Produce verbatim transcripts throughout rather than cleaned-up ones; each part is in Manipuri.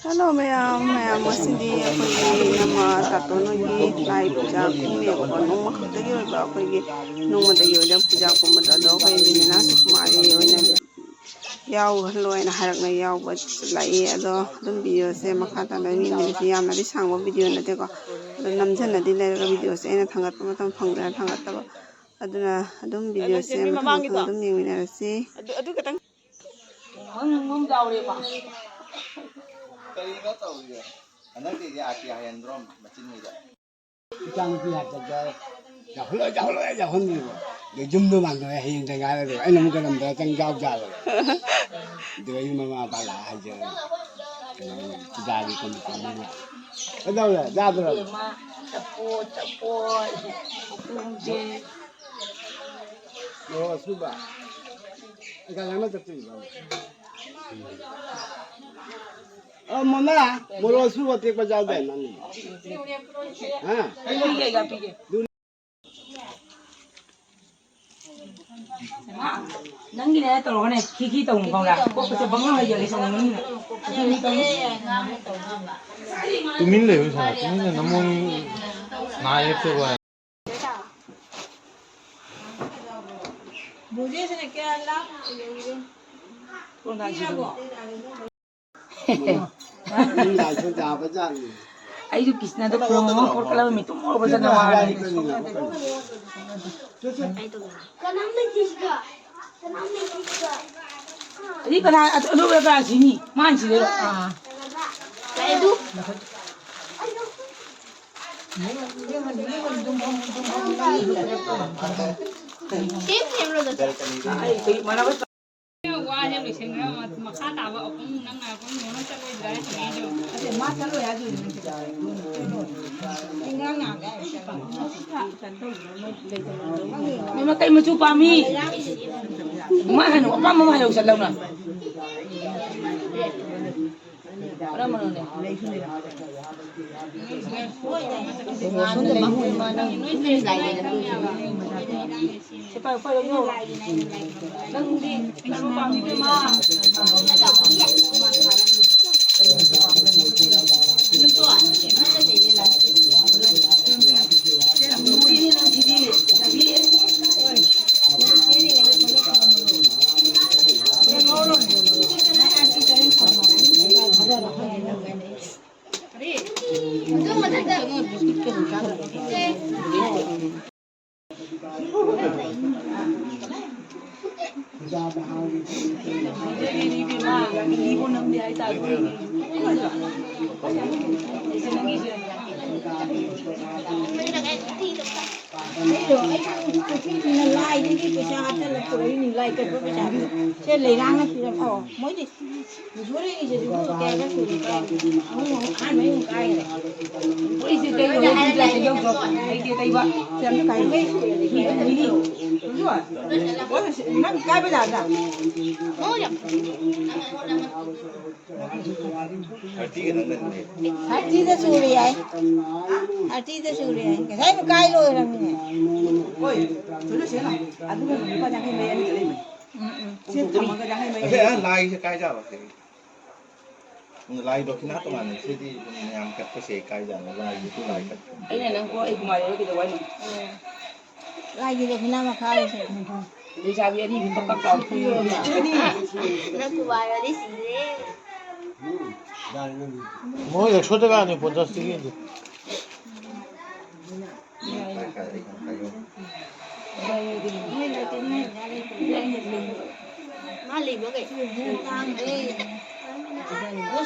ꯍꯜꯂꯣ ꯃꯌꯥꯝ, ꯃꯌꯥꯝ, ꯉꯁꯤꯗꯤ ꯑꯩꯈꯣꯏꯒꯤ ꯏꯅꯝꯃ ꯇꯥꯇꯣꯟ ꯍꯣꯏꯒꯤ ꯂꯥꯏ ꯄꯨꯖꯥ ꯀꯨꯝꯃꯦꯕꯀꯣ꯫ ꯅꯣꯡꯃ ꯈꯛꯇꯒꯤ ꯑꯣꯏꯕ ꯑꯩꯈꯣꯏꯒꯤ ꯅꯣꯡꯃꯗꯒꯤ ꯑꯣꯏꯕ ꯄꯨꯖꯥ ꯀꯨꯝꯕꯗꯣ, ꯑꯗꯣ ꯑꯩꯈꯣꯏ ꯂꯤꯂꯥ ꯁꯨꯀꯨꯃꯥꯔꯤ ꯑꯣꯏꯅ ꯌꯥꯎꯍꯜꯂꯣ ꯍꯥꯏꯅ ꯍꯥꯏꯔꯛꯅ ꯌꯥꯎꯕ ꯂꯥꯛꯏ꯫ ꯑꯗꯣ ꯑꯗꯨꯝ ꯚꯤꯗꯤꯑꯣꯁꯦ ꯃꯈꯥ ꯇꯥꯅ ꯌꯦꯡꯃꯤꯟꯅꯔꯁꯤ꯫ ꯌꯥꯝꯅꯗꯤ ꯁꯥꯡꯕ ꯚꯤꯗꯤꯑꯣ ꯅꯠꯇꯦꯀꯣ, ꯑꯗꯣ ꯅꯝꯖꯟꯅꯗꯤ ꯂꯩꯔꯒ ꯚꯤꯗꯤꯑꯣꯁꯦ ꯑꯩꯅ ꯊꯥꯡꯒꯠꯄ ꯃꯇꯝ ꯐꯪꯗꯅ ꯊꯥꯡꯒꯠꯇꯕ꯫ ꯑꯗꯨꯅ ꯑꯗꯨꯝ ꯚꯤꯗꯤꯑꯣꯁꯦ ꯃꯊꯪ ꯃꯊꯪ ꯑꯗꯨꯝ ꯌꯦꯡꯃꯤꯟꯅꯔꯁꯤ꯫ ꯑꯗꯨ, ꯑꯗꯨ ꯈꯇꯪ꯫ ꯍꯪ ꯍꯪ ꯌꯥꯎꯔꯦꯕ꯫ ꯀꯔꯤꯅꯣ ꯇꯧꯔꯤꯁꯦ? ꯍꯟꯗꯛꯇꯤꯗꯤ ꯑꯥꯔ ꯇꯤ ꯍꯥꯏꯍꯟꯗ꯭ꯔꯣ ꯃꯆꯤꯟ ꯃꯤꯗ? ꯏꯆꯥꯅꯨꯄꯤ ꯍꯥꯛꯇꯛꯇ ꯌꯥꯎꯍꯜꯂꯣꯏ, ꯌꯥꯎꯍꯜꯂꯣꯏ, ꯌꯥꯎꯍꯟꯗ꯭ꯔꯤꯕ꯫ ꯑꯗꯩ ꯌꯨꯝꯗ ꯃꯥꯟꯗꯣꯏ ꯍꯌꯦꯡ ꯗꯔꯀꯥꯔ ꯂꯩꯔꯦ꯫ ꯑꯩꯅ ꯑꯃꯨꯛ ꯀꯔꯝꯗ ꯆꯪ ꯌꯥꯎ ꯌꯥꯔꯣꯏ꯫ ꯑꯗꯨꯒ ꯑꯩ ꯃꯃꯥ ꯃꯄꯥ ꯂꯥꯛꯑ ꯍꯥꯏꯖꯔꯒꯦ꯫ ꯀꯩꯅꯣ, ꯄꯨꯖꯥꯒꯤ ꯀꯃꯤꯇꯤ ꯑꯃ ꯂꯥꯛꯑꯦ꯫ ꯀꯩꯗꯧꯔꯦ? ꯌꯥꯗ꯭ꯔꯕ? ꯏꯕꯦꯝꯃ, ꯆꯐꯨ, ꯆꯐꯨ, ꯎꯄꯨꯁꯦ꯫ ꯃꯣꯔꯣꯛ ꯑꯁꯨꯕ꯫ ꯒꯥꯔꯤ ꯑꯃ ꯆꯠꯇꯣꯏꯕ꯫ ꯑ, ꯃꯃꯥ, ꯃꯣꯔꯣꯛ ꯑꯁꯨꯕ ꯑꯇꯦꯛꯄ ꯆꯥꯗꯥꯏ ꯅꯪ? ꯍꯥ? ꯑꯩ ꯄꯤꯒꯦ, ꯑꯩ ꯄꯤꯒꯦ꯫ ꯅꯪꯒꯤꯅꯦ ꯇꯧꯔꯒꯅꯦ, ꯈꯤꯈꯤ ꯇꯧꯅꯨ ꯈꯪꯕ꯭ꯔꯥ? ꯀꯣꯛꯄꯁꯦ ꯕꯪ ꯕꯪ ꯍꯩꯖꯜꯂꯦ, ꯁꯥꯎꯅꯤꯡꯕꯅ꯫ ꯇꯨꯃꯤꯟ ꯂꯩꯌꯨ, ꯁꯥ, ꯇꯨꯃꯤꯟꯅ ꯅꯃꯣꯟ ꯅꯥ ꯌꯦꯞꯇꯕ꯫ ꯕꯣꯖꯦꯁꯤꯅ ꯀꯌꯥ ꯂꯥꯞ-, ꯑꯩꯁꯨ ꯀ꯭ꯔꯤꯁꯅꯗꯣ ꯈꯨꯔꯨꯝꯃꯒ ꯄꯣꯠ ꯀꯠꯂꯝꯃꯤ, ꯇꯨꯝ ꯍꯧꯒꯠꯄ ꯆꯠꯅ ꯋꯥꯔꯦ꯫ ꯑꯗꯨ ꯀꯅꯥ, ꯑꯗꯨ, ꯑꯗꯨ ꯀꯅꯥ ꯁꯤꯅꯤ? ꯃꯥꯅ ꯁꯤꯗꯣꯏꯔꯣ? ꯑꯥ꯫ ꯋꯥꯁꯦ ꯂꯣꯏꯁꯟꯈ꯭ꯔ ꯃꯈꯥ ꯇꯥꯕ ꯑꯍꯨꯝ ꯅꯪꯅ ꯑꯍꯨꯝ ꯌꯦꯡꯉ ꯆꯠꯂꯣꯏꯗ꯭ꯔꯥ ꯍꯥꯏꯁꯤꯅꯦ ꯑꯩꯁꯨ꯫ ꯃꯥ ꯆꯠꯂꯣꯏ ꯍꯥꯏꯗꯣꯏꯅꯦ ꯅꯪꯁꯦ꯫ ꯉꯔꯥꯡ ꯅꯍꯥꯟꯗ ꯍꯥꯏꯔꯛꯇ꯭ꯔꯕ? ꯏꯃꯥ, ꯀꯩ ꯃꯆꯨ ꯄꯥꯝꯃꯤ? ꯀꯃꯥꯏ ꯍꯥꯏꯅꯣ? ꯑꯄꯥꯝꯕ ꯑꯃ ꯍꯥꯏꯔꯛꯎ ꯆꯠꯂꯧꯅ꯫ ꯀꯔꯝꯕꯅꯣꯅꯦ? ꯁꯤ ꯄꯥꯏꯌꯨ, ꯄꯥꯏꯌꯨ, ꯌꯣ꯫ ꯅꯪꯗꯤ ꯀꯩꯅꯣ ꯄꯥꯝꯃꯤ, ꯏꯕꯦꯝꯃ? ꯑꯩꯗꯣ, ꯑꯩꯁꯨ ꯅꯨꯄꯤꯅꯤꯅ ꯂꯥꯏꯗꯒꯤ ꯄꯩꯁꯥ ꯍꯥꯞꯆꯜꯂ ꯄꯨꯔꯛꯏꯅꯤ, ꯂꯥꯏ ꯀꯠꯄ ꯄꯩꯁꯥꯗꯣ꯫ ꯁꯦ ꯂꯩꯔꯥꯡꯅ ꯄꯤꯔꯝ-, ꯑꯣ, ꯃꯣꯏꯗꯤ ꯃꯨꯁꯣꯔꯤꯒꯤꯁꯦ ꯂꯨꯄꯥ ꯀꯌꯥꯒ ꯁꯨꯔꯦ? ꯀꯥꯏ? ꯑꯍꯨꯝ, ꯑꯍꯨꯝ, ꯑꯍꯥꯟꯕ ꯑꯩꯅ ꯀꯥꯏꯈ꯭ꯔꯦ꯫ ꯑꯩꯁꯦ ꯇꯩꯕ, ꯑꯩꯁꯦ ꯇꯩꯕ, ꯁꯦ ꯑꯝꯇ ꯀꯥꯏꯌꯨ꯫ ꯅꯪ ꯀꯥꯏꯕ ꯌꯥꯗ꯭ꯔꯥ? ꯊꯥꯔꯇꯤꯗ ꯁꯨꯔꯦ ꯍꯥꯏ꯫ ꯊꯥꯔꯇꯤꯗ ꯁꯨꯔꯦ ꯍꯥꯏ꯫ ꯉꯁꯥꯏ ꯀꯥꯏ ꯂꯣꯏꯔꯝꯃꯤꯅꯦ꯫ ꯍꯣꯏ, ꯁꯤꯗ ꯁꯦꯡꯅ꯫ ꯑꯗꯨꯒ ꯂꯨꯄꯥ ꯌꯥꯡꯈꯩ ꯃꯔꯤ ꯑꯅꯤ ꯂꯩꯕꯅꯦ꯫ ꯎꯝ, ꯎꯝ꯫ ꯁꯤ ꯊꯝꯃꯒ ꯌꯥꯡꯈꯩ ꯃꯔꯤ ꯑꯁꯦ, ꯑꯅꯤ꯫ ꯑ, ꯂꯥꯏꯁꯦ ꯀꯥꯏ ꯆꯥꯕ? ꯂꯥꯏ ꯗꯣꯈꯤꯅꯥ ꯇꯣꯉꯥꯟꯅ ꯁꯤꯗꯤ ꯃꯌꯥꯝ ꯀꯠꯄꯁꯦ ꯀꯥꯏ ꯆꯥꯕ? ꯂꯥꯏꯒꯤꯁꯨ ꯂꯥꯏ ꯀꯠꯄ꯫ ꯑꯩꯅ ꯅꯪ ꯀꯣ ꯑꯩ ꯀꯨꯃꯥꯔ ꯌꯧꯔ ꯀꯩꯗꯧ ꯍꯥꯏꯅꯣ? ꯂꯥꯏꯒꯤ ꯗꯣꯈꯤꯅꯥ ꯃꯈꯥꯗꯁꯨ꯫ ꯂꯩꯁꯥꯕꯤ ꯑꯅꯤꯗꯤ ꯄꯛ ꯄꯛ ꯆꯥꯎ ꯄꯤꯔꯣ꯫ ꯅꯪ ꯈꯨꯕꯥꯏ ꯋꯥꯔꯤ ꯁꯤꯔꯦ꯫ ꯃꯣꯏ ꯑꯦꯛꯁꯣ ꯇꯀꯥꯅꯤ ꯄꯣꯟꯆꯥꯁ ꯇꯤꯀꯦꯠꯇꯤ꯫ ꯃꯥ ꯂꯩꯕ꯭ꯔꯣ ꯀꯩ?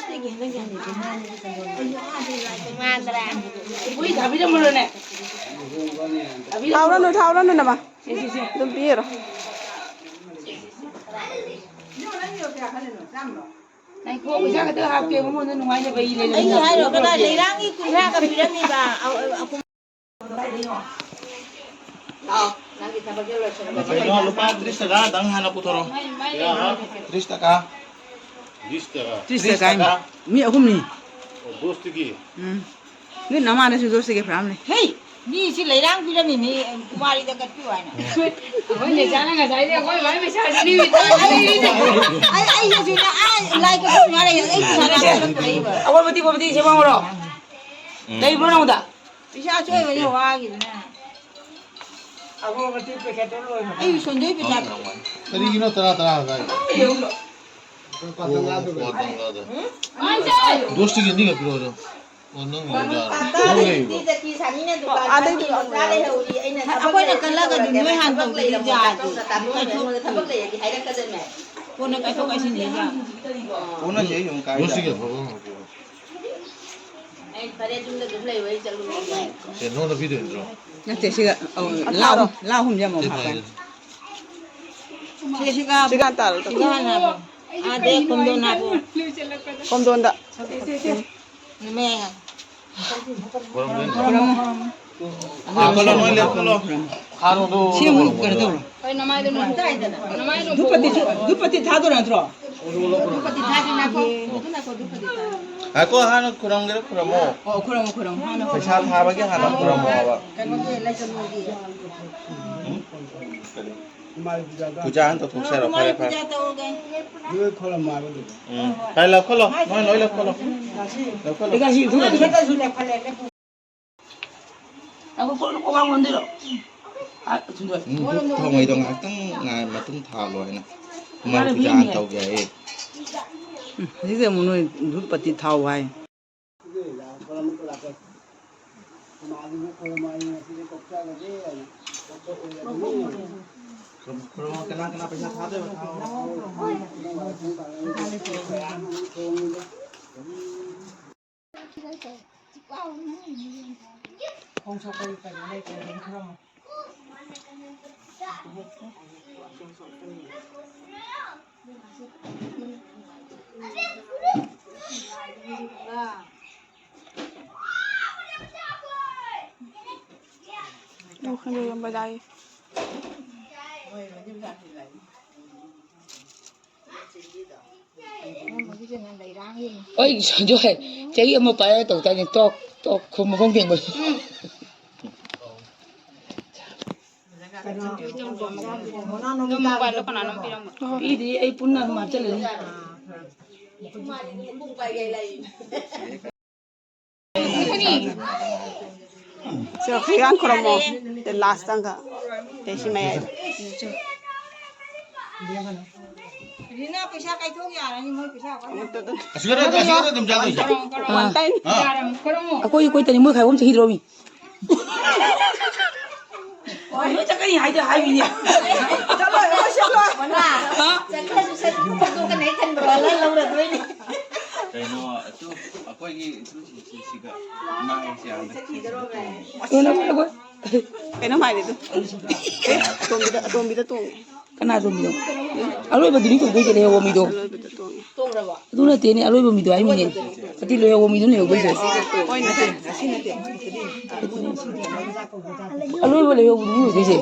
ꯃꯥꯟꯗ꯭ꯔꯥ? ꯊꯥꯎꯔꯅꯨ, ꯊꯥꯎꯔꯅꯨ ꯅꯃ꯫ ꯁꯦ, ꯁꯦ, ꯁꯦ꯫ ꯑꯗꯨꯝ ꯄꯤꯔꯣ꯫ ꯉꯥꯏꯈꯣ, ꯄꯩꯁꯥ ꯈꯛꯇ ꯍꯥꯞꯀꯦ, ꯃꯉꯣꯟꯗ ꯅꯨꯡꯉꯥꯏꯅꯕ ꯏ ꯂꯩꯔꯝꯃꯤ꯫ ꯑꯩ ꯍꯥꯏꯔꯣ, ꯀꯗꯥꯏ ꯂꯩꯔꯥꯡꯒꯤ ꯀꯨꯟꯊ꯭ꯔꯥꯒ ꯄꯤꯔꯝꯃꯤꯕ? ꯑ, ꯑ, ꯑ, ꯀꯩꯅꯣ, ꯂꯨꯄꯥ ꯇ꯭ꯔꯤꯁ ꯇꯀꯥꯗꯪ ꯍꯥꯟꯅ ꯄꯨꯊꯣꯔꯛꯑꯣ꯫ ꯇ꯭ꯔꯤꯁ ꯇꯀꯥ꯫ ꯇ꯭ꯔꯤꯁ ꯇꯀꯥ꯫ ꯇ꯭ꯔꯤꯁ ꯇꯀꯥ꯫ ꯃꯤ ꯑꯍꯨꯝꯅꯤ꯫ ꯑꯣ, ꯗꯣꯁꯇꯤꯒꯤ? ꯎꯝ꯫ ꯅꯣꯏ ꯅꯃꯥꯅꯁꯨ ꯗꯣꯁꯇꯤꯒꯤ ꯐꯔꯥꯝꯅꯤ꯫ ꯍꯦ! ꯃꯤꯁꯤ ꯂꯩꯔꯥꯡ ꯄꯤꯔꯝꯃꯤꯅꯤ, ꯀꯨꯃꯥꯔꯤꯗ ꯀꯠꯄꯤꯌꯨ ꯍꯥꯏꯅ꯫ ꯑꯩꯈꯣꯏ ꯅꯦꯆꯥꯅ ꯉꯁꯥꯏꯗꯤ ꯑꯩꯈꯣꯏ ꯂꯣꯏ ꯄꯩꯁꯥ ꯄꯤꯔꯤꯃꯤ꯫ ꯑꯩ, ꯑꯩ, ꯑꯩ, ꯑꯩ ꯍꯧꯖꯤꯛ, ꯑꯥ, ꯂꯥꯏ ꯀꯠꯄ ꯃꯥꯜꯂꯦ, ꯑꯩ ꯄꯩꯁꯥ ꯂꯥꯛꯄ ꯂꯩꯕ꯫ ꯑꯩꯈꯣꯏ ꯃꯇꯤꯛ ꯃꯇꯤꯛ ꯁꯦꯝꯃꯝꯃꯔꯣ? ꯎꯝ꯫ ꯂꯩꯕ꯭ꯔꯣ ꯅꯉꯣꯟꯗ? ꯄꯩꯁꯥ ꯑꯆꯣꯏꯕꯅꯦ ꯋꯥꯒꯤꯗꯨꯅ꯫ ꯑꯩ ꯁꯣꯟꯗꯣꯏ ꯄꯩꯁꯥ꯫ ꯀꯔꯤꯒꯤꯅꯣ ꯇꯔꯥ ꯇꯔꯥ ꯍꯥꯏꯗꯣ? ꯗꯣꯁꯇꯤꯒꯤ ꯑꯅꯤꯒ ꯄꯤꯔꯛꯑꯣ ꯑꯗꯣ꯫ ꯑꯣ, ꯅꯪ ꯌꯥꯔꯦ꯫ ꯅꯪ ꯂꯩꯕ꯭ꯔꯣ? ꯑꯥꯗꯩ ꯑꯩꯈꯣꯏꯅ ꯀꯜꯂꯒꯗꯤ ꯅꯣꯏ ꯍꯥꯟꯅ ꯇꯧꯗ꯭ꯔꯗꯤ ꯌꯥꯗꯦ꯫ ꯊꯕꯛ ꯂꯩꯔꯗꯤ ꯍꯥꯏꯔꯛꯀꯗꯕꯅꯦ꯫ ꯀꯣꯟꯅ ꯀꯥꯏꯊꯣꯛ ꯀꯥꯏꯁꯤꯟ ꯂꯩ ꯌꯥꯕ꯫ ꯀꯣꯟꯅ ꯆꯍꯤ ꯑꯃꯨꯛ ꯀꯥꯏ ꯌꯥꯔꯦ꯫ ꯑꯩ ꯐꯔꯦ, ꯌꯨꯝꯗ ꯑꯗꯨꯝ ꯂꯩꯌꯣ, ꯑꯩ ꯆꯠꯂꯨꯔꯒꯦ꯫ ꯁꯦ, ꯅꯉꯣꯟꯗ ꯄꯤꯗꯣꯏ ꯅꯠꯇ꯭ꯔꯣ? ꯅꯠꯇꯦ, ꯁꯤꯒ, ꯑꯧ, ꯂꯥ ꯑꯍꯨꯝ, ꯂꯥ ꯑꯍꯨꯝꯁꯦ ꯑꯃꯨꯛ ꯁꯤ ꯍꯥꯞꯄꯅꯤ꯫ ꯐꯥꯏꯁꯦ꯫ ꯁꯤ ꯁꯤꯒ, ꯁꯤꯒ ꯍꯥꯟꯅ ꯍꯥꯞꯄꯣ꯫ ꯑꯥꯗ ꯈꯣꯝꯗꯣꯟ ꯍꯥꯞꯄꯣ꯫ ꯈꯣꯝꯗꯣꯟꯗ꯫ ꯃꯌꯥꯏ ꯍꯥꯞꯄꯣ꯫ ꯂꯦꯞꯈꯠꯂꯣ, ꯅꯣꯏ ꯂꯦꯞꯈꯠꯂꯣ꯫ ꯁꯤ ꯑꯃꯨꯛ ꯀꯩꯅꯣ ꯇꯧꯔꯣ꯫ ꯍꯣꯏ, ꯅꯃꯥꯏꯗꯣ ꯅꯣꯏ-, ꯅꯃꯥꯏꯗꯣ ꯙꯨꯄꯇꯤ ꯊꯥ-, ꯙꯨꯄꯇꯤ ꯊꯥꯗꯣꯏ ꯅꯠꯇ꯭ꯔꯣ? ꯙꯨꯄꯇꯤ ꯊꯥꯗꯣꯏ ꯅꯠꯇ꯭ꯔꯣ? ꯙꯨꯄꯇꯤ ꯊꯥꯗꯣꯏ꯫ ꯉꯥꯏꯈꯣ, ꯍꯥꯟꯅ ꯈꯨꯔꯝꯒꯦꯔꯥ ꯈꯨꯔꯝꯃꯣ꯫ ꯑꯣ, ꯈꯨꯔꯝꯃꯣ, ꯈꯨꯔꯝꯃꯣ꯫ ꯍꯥꯟꯅ ꯄꯩꯁꯥ ꯈꯨꯔꯝꯃꯣ꯫ ꯊꯥꯕꯒꯤ ꯍꯥꯟꯅ ꯈꯨꯔꯝꯃꯣ ꯍꯥꯏꯕ꯫ ꯀꯩꯅꯣꯒꯤ ꯂꯩꯁꯅꯨꯒꯤ꯫ ꯎꯝ? ꯀꯔꯤ? ꯄꯨꯖꯥ ꯍꯥꯟꯅ ꯇꯧꯊꯣꯛꯁꯦ ꯍꯥꯏꯔꯣ? ꯐꯔꯦ, ꯐꯔꯦ꯫ ꯄꯨꯖꯥ ꯇꯧꯔꯒꯦ꯫ ꯎꯝ꯫ ꯐꯔꯦ, ꯂꯧꯈꯠꯂꯣ꯫ ꯅꯣꯏ ꯂꯣꯏ ꯂꯧꯈꯠꯂꯣ꯫ ꯂꯧꯈꯠꯂꯣ꯫ ꯂꯦꯞꯈꯠꯂꯦ, ꯂꯦꯞꯈꯠꯂꯦ꯫ ꯉꯥꯏꯈꯣ, ꯀꯣꯛ, ꯀꯣꯛ ꯉꯥꯡꯉꯣꯟꯗꯣꯏꯔꯣ? ꯑ, ꯁꯨꯝꯗꯣꯏ꯫ ꯎꯝ, ꯙꯨꯞ ꯊꯥꯎꯉꯩꯗꯣ ꯉꯥꯏꯍꯥꯛꯇꯪ ꯉꯥꯏ, ꯃꯇꯨꯡ ꯊꯥꯜꯂꯣ ꯍꯥꯏꯅ꯫ ꯃꯥꯅ ꯄꯨꯖꯥ ꯍꯥꯟꯅ ꯄꯤꯔꯝꯃꯤꯅꯦ꯫ ꯇꯧꯒꯦ ꯍꯥꯏꯌꯦ꯫ ꯎꯝ, ꯍꯧꯖꯤꯛꯇꯤ ꯑꯃꯨꯛ ꯅꯣꯏ ꯙꯨꯄꯇꯤ ꯊꯥꯎ ꯍꯥꯏ꯫ ꯈꯨꯔꯨꯝꯃꯣ, ꯈꯨꯔꯨꯝꯃꯣ, ꯀꯅꯥ ꯀꯅꯥ ꯄꯩꯁꯥ ꯊꯥꯗꯣꯏꯕ ꯊꯥꯎ꯫ ꯈꯣꯡ ꯁꯣꯛꯄꯒꯤ ꯀꯩꯅꯣ ꯂꯩꯇ꯭ꯔꯦ, ꯑꯗꯨꯝ ꯈꯨꯔꯨꯝꯃꯣ꯫ ꯑꯣ, ꯈꯪꯗꯦ, ꯌꯥꯝ ꯕꯖꯥꯔꯒꯤ꯫ ꯑꯩ ꯁꯣꯟꯖꯣꯏ ꯆꯍꯤ ꯑꯃ ꯄꯥꯏꯔꯒ ꯇꯧ ꯇꯥꯏꯅꯦ, ꯇꯣꯛ, ꯇꯣꯛ, ꯈꯨꯝ ꯃꯈꯣꯡ ꯊꯦꯡꯕ꯫ ꯅꯪ ꯃꯣꯕꯥꯏꯜꯗꯣ ꯀꯅꯥꯅꯣꯝ ꯄꯤꯔꯝꯃꯣ꯫ ꯄꯤꯗ꯭ꯔꯤ, ꯑꯩ ꯄꯨꯟꯅ ꯑꯗꯨꯝ ꯍꯥꯞꯆꯜꯂꯅꯤ꯫ ꯁꯦ, ꯐꯤꯔꯥꯟ ꯈꯨꯔꯝꯃꯣ꯫ ꯁꯦ, ꯂꯥꯁ ꯇꯪꯒ꯫ ꯁꯦ, ꯁꯤ ꯃꯌꯥꯏꯗ꯫ ꯔꯤꯅꯥ, ꯄꯩꯁꯥ ꯀꯥꯏꯊꯣꯛ ꯌꯥꯔꯅꯤ, ꯃꯣꯏ ꯄꯩꯁꯥ ꯑꯃꯨꯛꯇ ꯑꯗꯨꯝ꯫ ꯑꯁꯤꯒ ꯑꯗꯨꯝ, ꯑꯁꯤꯒ ꯑꯗꯨꯝ ꯆꯥꯗꯣꯏꯁꯦ? One time꯫ ꯑꯥ꯫ ꯑꯩꯈꯣꯏ, ꯑꯩꯈꯣꯏ ꯇꯅꯤ, ꯃꯣꯏ ꯈꯥꯏꯕ ꯑꯃ ꯆꯠꯈꯤꯗ꯭ꯔꯣ ꯃꯤ? ꯂꯣꯏ ꯆꯠꯀꯅꯤ ꯍꯥꯏꯗꯣ ꯍꯥꯏꯕꯤꯅꯦ꯫ ꯆꯠꯂꯣꯏ, ꯑꯩꯈꯣꯏ ꯆꯠꯂꯣꯏ꯫ ꯃꯣꯅꯥ, ꯍꯥ? ꯆꯠꯈ꯭ꯔꯁꯨ ꯁꯠ ꯐꯨꯗꯣꯛꯀꯅꯤ ꯈꯟꯕ꯭ꯔꯣ? ꯂꯧꯔꯗꯣꯏꯅꯤ꯫ ꯀꯩꯅꯣ, ꯑꯗꯨ ꯑꯩꯈꯣꯏꯒꯤ ꯏꯇꯨꯁꯤꯡꯁꯤꯒ ꯃꯥꯒꯤꯁꯦ ꯍꯟꯗꯛ ꯆꯠꯈꯤꯗꯧꯔꯕꯅꯦ꯫ ꯀꯩꯅꯣ ꯍꯥꯏꯔꯤꯗꯣ꯫ ꯑꯦ, ꯑꯇꯣꯝꯕꯤꯗ, ꯑꯇꯣꯝꯕꯤꯗ ꯇꯣꯡꯉꯦ꯫ ꯀꯅꯥ ꯇꯣꯡꯉꯤꯅꯣ? ꯑꯔꯣꯏꯕꯗꯨꯅꯤ ꯇꯣꯡꯗꯣꯏꯁꯦ, ꯂꯩꯍꯧꯕ ꯃꯤꯗꯣ꯫ ꯑꯔꯣꯏꯕꯗ ꯇꯣꯡꯉꯦ꯫ ꯇꯣꯡꯈ꯭ꯔꯕꯣ? ꯑꯗꯨ ꯅꯠꯇꯦꯅꯦ, ꯑꯔꯣꯏꯕ ꯃꯤꯗꯣ ꯍꯥꯏꯃꯤꯅꯦ꯫ ꯑꯗꯨ ꯂꯩꯍꯧꯕ ꯃꯤꯗꯨꯅ ꯂꯩꯍꯧꯗꯣꯏꯁꯦ꯫ ꯍꯣꯏ, ꯅꯠꯇꯦ, ꯉꯁꯤ ꯅꯠꯇꯦ꯫ ꯑꯔꯣꯏꯕ ꯂꯩꯍꯧꯕꯗꯨꯅ ꯂꯩꯍꯧꯗꯣꯏꯁꯦ꯫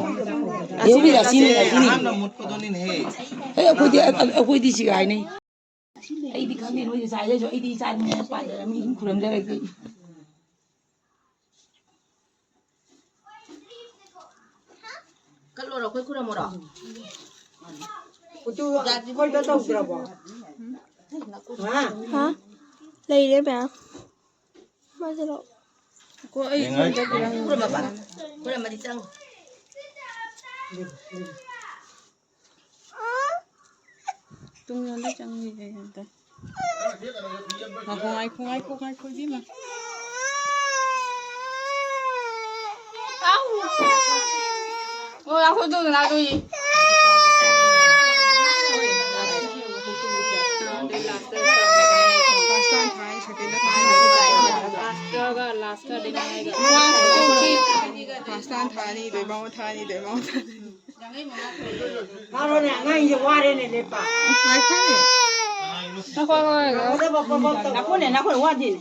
ꯂꯩꯍꯧꯕꯗꯤ ꯑꯁꯤꯅꯤ, ꯑꯁꯤꯅꯤ꯫ ꯑꯍꯥꯟꯕ ꯃꯨꯠꯄꯗꯨꯅꯤꯅꯦꯍꯦ꯫ ꯑꯦ, ꯑꯩꯈꯣꯏꯗꯤ, ꯑꯩꯈꯣꯏꯗꯤ ꯁꯤꯒ ꯍꯥꯏꯅꯩ꯫ ꯑꯩꯗꯤ ꯈꯪꯗꯦ, ꯅꯣꯏꯗꯤ ꯆꯥꯏꯗꯁꯨ ꯑꯩꯗꯤ ꯏꯆꯥꯅꯤꯅ ꯄꯥꯟꯖꯔꯝꯅꯤ, ꯑꯗꯨꯝ ꯈꯨꯔꯝꯖꯔꯒꯦ꯫ ꯀꯠꯂꯣꯔꯣ, ꯑꯩꯈꯣꯏ ꯈꯨꯔꯝꯃꯣꯔꯣ? ꯎꯇꯨ ꯈꯣꯏꯗ ꯇꯧꯗ꯭ꯔꯕꯣ? ꯍꯥ? ꯍꯥ? ꯂꯩꯔꯦ ꯃꯌꯥꯝ꯫ ꯃꯥꯁꯤꯔꯣ? ꯀꯣ ꯑꯩ ꯌꯦꯡꯉꯥꯏ꯫ ꯈꯨꯔꯝꯃꯕ? ꯈꯨꯔꯝꯃꯗꯤ ꯆꯪꯉꯨ꯫ ꯇꯨꯡꯂꯣꯝꯗ ꯆꯪꯉꯤꯁꯦ ꯑꯝꯇ꯫ ꯉꯥꯏꯈꯣ, ꯉꯥꯏꯈꯣ, ꯉꯥꯏꯈꯣ, ꯉꯥꯏꯈꯣ, ꯏꯕꯦꯝꯃ꯫ ꯑꯣ, ꯉꯥꯏꯈꯣ, ꯑꯗꯨ ꯉꯥꯏꯈꯣ, ꯏ꯫ First one ꯊꯥꯔꯅꯤ, ꯑꯗꯩ ꯃꯉꯣꯟ ꯊꯥꯔꯅꯤ, ꯑꯗꯩ ꯃꯉꯣꯟ ꯊꯥꯔꯅꯤ꯫ ꯐꯥꯔꯣꯅꯦ, ꯑꯉꯥꯡꯁꯦ ꯋꯥꯔꯦꯅꯦ ꯂꯦꯞꯄ꯫ ꯉꯥꯏꯈꯣꯅꯦ꯫ ꯉꯥꯏꯈꯣ, ꯉꯥꯏꯈꯣ, ꯉꯥꯏꯈꯣ꯫ ꯉꯥꯏꯈꯣꯅꯦ, ꯉꯥꯏꯈꯣꯅꯦ, ꯋꯥꯗꯦꯅꯦ꯫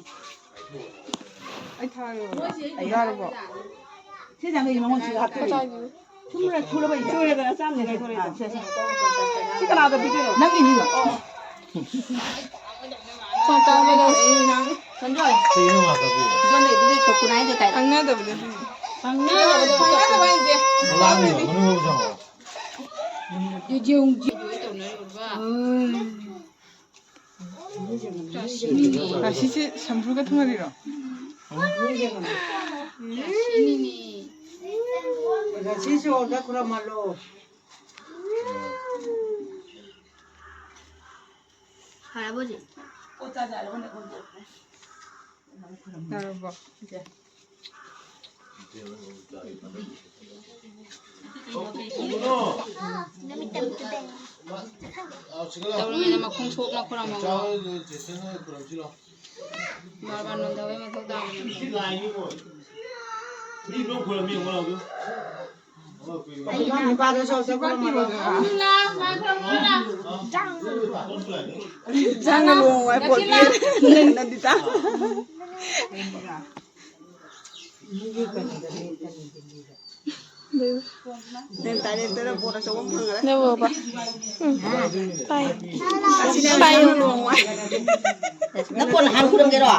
ꯑꯩ ꯊꯥꯔꯣ꯫ ꯌꯥꯔꯕꯣ? ꯁꯤ ꯌꯥꯡꯈꯩꯁꯦ ꯃꯉꯣꯟ ꯁꯤꯗ ꯍꯥꯞꯇꯣꯏꯅꯦ꯫ ꯁꯨꯝꯕ꯭ꯔꯥ ꯊꯨꯔꯕ ꯏꯁꯦ? ꯊꯨꯔꯦꯗꯅ, ꯆꯥꯝꯃ ꯌꯥꯡꯈꯩ ꯊꯨꯔꯦ꯫ ꯑꯥ, ꯁꯦ, ꯁꯦ꯫ ꯁꯤ ꯀꯅꯥꯗ ꯄꯤꯗꯣꯏꯅꯣ? ꯅꯪꯒꯤꯅꯤꯅ꯫ ꯐꯣꯟ ꯇꯧꯔꯒ ꯅꯪ ꯁꯟꯖꯣꯏ꯫ ꯀꯩꯅꯣ ꯉꯥꯛꯇ ꯄꯤꯔꯣ? ꯏꯗꯣꯟꯗ ꯏꯗꯨꯗꯤ ꯊꯣꯛꯄꯅ ꯍꯥꯏꯗꯣ ꯀꯥꯏ? ꯈꯪꯅꯗꯕꯗꯨ꯫ ꯈꯪꯅꯗꯕꯗꯣ꯫ ꯈꯪꯅꯗꯕ ꯍꯥꯏꯁꯦ꯫ ꯂꯥꯡꯉꯤꯔꯣ? ꯃꯅꯨꯡ ꯌꯧ ꯆꯪꯉꯣ꯫ ꯌꯦꯡ-, ꯌꯦꯡ-, ꯇꯧꯅꯔꯤꯕ꯫ ꯎꯝ꯫ ꯔꯥꯁꯤꯅꯤꯅꯦ꯫ ꯔꯥꯁꯤꯁꯦ ꯁꯝꯕ꯭ꯔꯨꯒ ꯊꯨꯡꯍꯜꯂꯤꯔꯣ? ꯔꯥꯁꯤꯅꯤꯅꯦ꯫ ꯔꯥꯁꯤꯁꯨ ꯑꯝꯇ ꯈꯨꯔꯝꯍꯜꯂꯣ꯫ ꯐꯔꯕꯣ ꯍꯧꯖꯤꯛ? ꯌꯥꯔꯕꯣ? ꯇꯧꯔꯤꯉꯩꯗ ꯃꯈꯣꯡ ꯁꯣꯛꯅ ꯈꯨꯔꯝꯃꯕ꯫ ꯕꯥꯔ ꯕꯥꯔ ꯅꯣꯟꯊꯕꯩ ꯃꯊꯧ ꯇꯥꯕꯅꯤ꯫ ꯏꯟꯁꯥꯡꯅ ꯂꯨꯍꯣꯡꯕ ꯍꯥꯏ ꯄꯣꯠ ꯄꯤ꯫ ꯅꯟꯗꯤꯇꯥ꯫ ꯅꯪ ꯇꯥꯂꯦꯟꯇꯅ ꯕꯣꯠ ꯑꯆꯧꯕ ꯑꯃ ꯐꯪꯉꯔꯣꯏ꯫ ꯅꯪꯕꯣꯕ꯫ ꯎꯝ꯫ ꯄꯥꯏ꯫ ꯑꯁꯤꯅ ꯄꯥꯏꯌꯨ꯫ ꯌꯥꯝꯅ ꯅꯨꯡꯉꯥꯏ꯫ ꯅꯪ ꯀꯣꯟꯅ ꯍꯥꯟꯅ ꯈꯨꯔꯝꯒꯦꯔꯣ?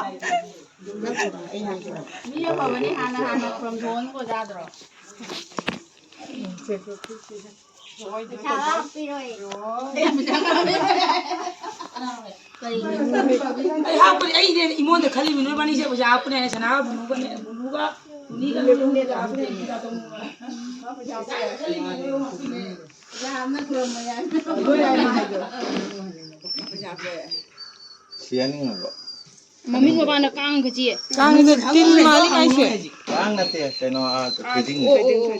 ꯃꯤ ꯑꯐꯕꯅꯤ ꯍꯥꯟꯅ ꯍꯥꯟꯅ ꯈꯨꯔꯝꯊꯣꯛꯑꯣꯅ ꯀꯣ ꯌꯥꯗ꯭ꯔꯣ? ꯄꯩꯁꯥ ꯍꯥꯞꯄꯤꯔꯣꯏ꯫ ꯑꯩ ꯍꯥꯞꯄꯅꯦ, ꯑꯩꯅꯦ ꯏꯃꯣꯟꯗ ꯈꯜꯂꯤꯕ ꯅꯣꯏꯕꯥꯅꯤꯁꯦ ꯄꯩꯁꯥ ꯍꯥꯞꯄꯅꯦ ꯍꯥꯏꯅ ꯁꯅꯥꯒ ꯕꯨꯂꯨꯒꯅꯦ, ꯕꯨꯂꯨꯒ ꯇꯨꯅꯤꯒ ꯂꯣꯏ ꯍꯥꯞꯄꯅꯦ, ꯄꯩꯁꯥ ꯇꯧꯅꯕ꯫ ꯄꯩꯁꯥ ꯍꯥꯞꯅ ꯈꯨꯔꯨꯝꯕ ꯌꯥꯏ꯫ ꯁꯤꯍꯟꯅꯤꯡꯉꯕꯣ? ꯃꯃꯤꯡ ꯃꯄꯥꯟꯗ ꯀꯥꯡꯒ ꯆꯤꯛꯑꯦ꯫ ꯀꯥꯡꯁꯦ ꯇꯤꯟ ꯃꯥꯜꯂꯤ ꯃꯥꯏꯁꯦ꯫ ꯀꯥꯡ ꯅꯠꯇꯦ, ꯀꯩꯅꯣ, ꯑꯥ, ꯊꯣꯏꯗꯤꯡ꯫ ꯑꯣ, ꯑꯣ, ꯑꯣ꯫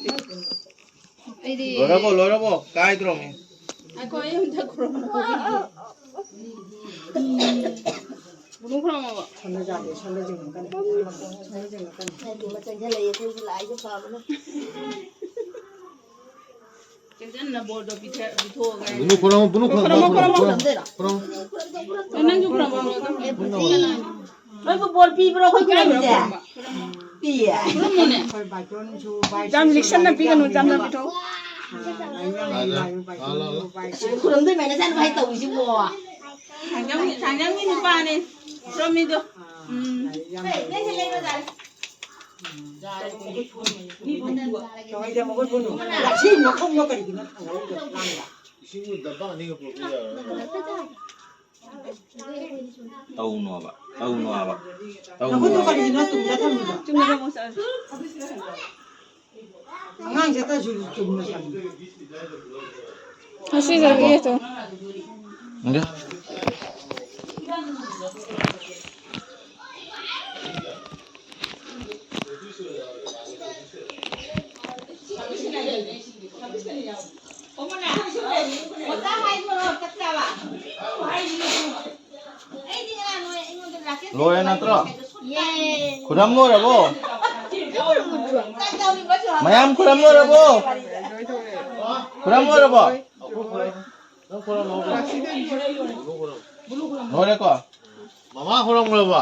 ꯑꯩꯗꯤ ꯂꯣꯏꯔꯕꯣ, ꯂꯣꯏꯔꯕꯣ? ꯀꯥꯏꯗ꯭ꯔꯣꯃꯤ? ꯑꯩꯈꯣꯏ ꯑꯝꯇ ꯈꯨꯔꯨꯝꯃꯨ꯫ ꯕꯨꯂꯨ ꯈꯨꯔꯨꯝꯃꯣꯕ꯫ ꯁꯣꯝꯗ ꯌꯥꯗꯦ, ꯁꯣꯝꯗ ꯌꯦꯡꯉꯛꯀꯅꯤ꯫ ꯁꯣꯝꯗ ꯌꯦꯡꯉꯛꯀꯅꯤ꯫ ꯍꯥꯏꯗꯤ ꯃꯆꯜ ꯈꯔ ꯂꯩꯌꯦ, ꯑꯩꯈꯣꯏꯒꯤ ꯂꯥꯏꯁꯦ ꯐꯕꯅ꯫ ꯆꯦꯛꯁꯤꯟꯅ ꯕꯣꯔꯗꯣ ꯄꯤꯊ-, ꯄꯤꯊꯣꯛꯑꯒ꯫ Blue ꯈꯨꯔꯨꯝꯃꯣ, blue ꯈꯨꯔꯨꯝꯃꯣ, ꯈꯨꯔꯨꯝꯃꯣ, ꯈꯨꯔꯨꯝꯃꯣ꯫ ꯈꯨꯔꯨꯝꯃꯣ꯫ ꯅꯪꯁꯨ ꯈꯨꯔꯨꯝꯃꯣ꯫ ꯅꯣꯏꯕꯨ ꯕꯣꯔ ꯄꯤꯕ꯭ꯔꯣ ꯑꯩꯈꯣꯏ ꯈꯨꯔꯨꯝꯁꯦ? ꯄꯤꯌꯦ꯫ ꯈꯨꯔꯨꯝꯃꯨꯅꯦ꯫ ꯌꯥꯝ ꯂꯤꯛꯁꯟꯅ ꯄꯤꯒꯅꯨ, ꯆꯝꯅ ꯄꯤꯊꯣꯛꯎ꯫ ꯈꯨꯔꯨꯝꯗꯣꯏ ꯃꯥꯏꯅ ꯆꯠꯅꯕ ꯍꯥꯏ ꯇꯧꯔꯤꯁꯤꯕꯣ꯫ ꯊꯥꯡꯖꯝꯒꯤ, ꯊꯥꯡꯖꯝꯒꯤ ꯅꯨꯄꯥꯅꯦ ꯈꯨꯔꯝꯃꯤꯗꯣ꯫ ꯎꯝ꯫ ꯂꯥꯛꯁꯤ ꯃꯈꯣꯡꯗꯣ ꯀꯔꯤꯒꯤꯅꯣ ꯊꯥꯡꯒꯠꯂꯤꯗꯣ ꯂꯥꯡꯗ? ꯏꯁꯤꯡꯕꯨ ꯗꯕꯥ ꯑꯅꯤꯒ ꯄꯨꯔꯛꯄ ꯌꯥꯔꯣꯏ꯫ ꯇꯧꯅꯣꯕ, ꯇꯧꯅꯣꯕ, ꯅꯈꯨꯠꯇꯣ ꯇꯧꯅꯣꯕ꯫ ꯀꯔꯤꯒꯤꯅꯣ ꯇꯨꯝꯅ ꯊꯝꯃꯤꯗꯣ? ꯆꯨꯝꯅ ꯊꯝꯃꯣ, ꯁꯥꯔ꯫ ꯑꯉꯥꯡꯁꯦ ꯑꯇꯁꯨ ꯆꯨꯝꯅ ꯊꯝꯃꯤ꯫ ꯉꯁꯤ ꯆꯠꯀꯦ ꯇꯧ꯫ ꯏꯟꯗꯤꯌꯥ꯫ ꯂꯣꯏꯔꯦ ꯅꯠꯇ꯭ꯔꯣ? ꯈꯨꯔꯝ ꯂꯣꯏꯔꯕꯣ? ꯃꯌꯥꯝ ꯈꯨꯔꯝ ꯂꯣꯏꯔꯕꯣ? ꯈꯨꯔꯝ ꯂꯣꯏꯔꯕꯣ? ꯂꯣꯏꯔꯦꯀꯣ? ꯃꯃꯥ ꯈꯨꯔꯝꯈ꯭ꯔꯕꯣ?